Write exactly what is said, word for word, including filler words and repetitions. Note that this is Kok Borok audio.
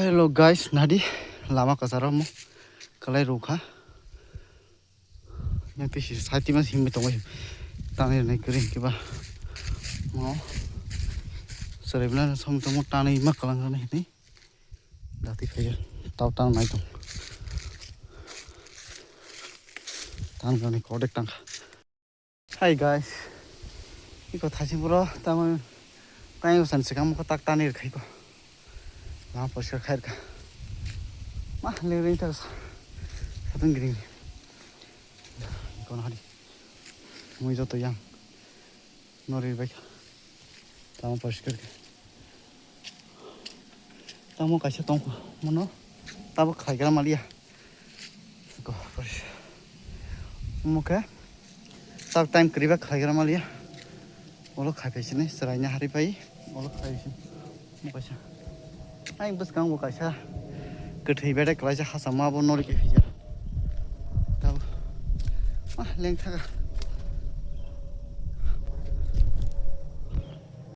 Hello guys, nadi lama kasaro mo kalai rukha. Yang tisi sati mas himbe tongoi. Tani nai kering kiba. Mo. Serai bela som tomo tani ma kalang kana hini. Dati phaya. Tau tang nai tong. Tang kana kodek tang. Hi guys. Iko thasi bro tamo. Tang usan sikam ko tak tani khai ko. Lama poskar khair ka. Ma le ring ta sa. Satun gring. Iko na hari. Mui joto yang. Nori bai. Tamo poriskar khe. Tamo kaisa tongkho mono. Tabo khaigra maliya. Ko poris. Omo khe. Tak time kwriba khaigra maliya. Olo khaipai sini, seraina hari pai. Olo khaipai sini. Omo kaisa. Ai bwskango kaisa. Kwthwi bedek klaisa hachama bo nori khe phija. Tabo. Ah, lengthaga.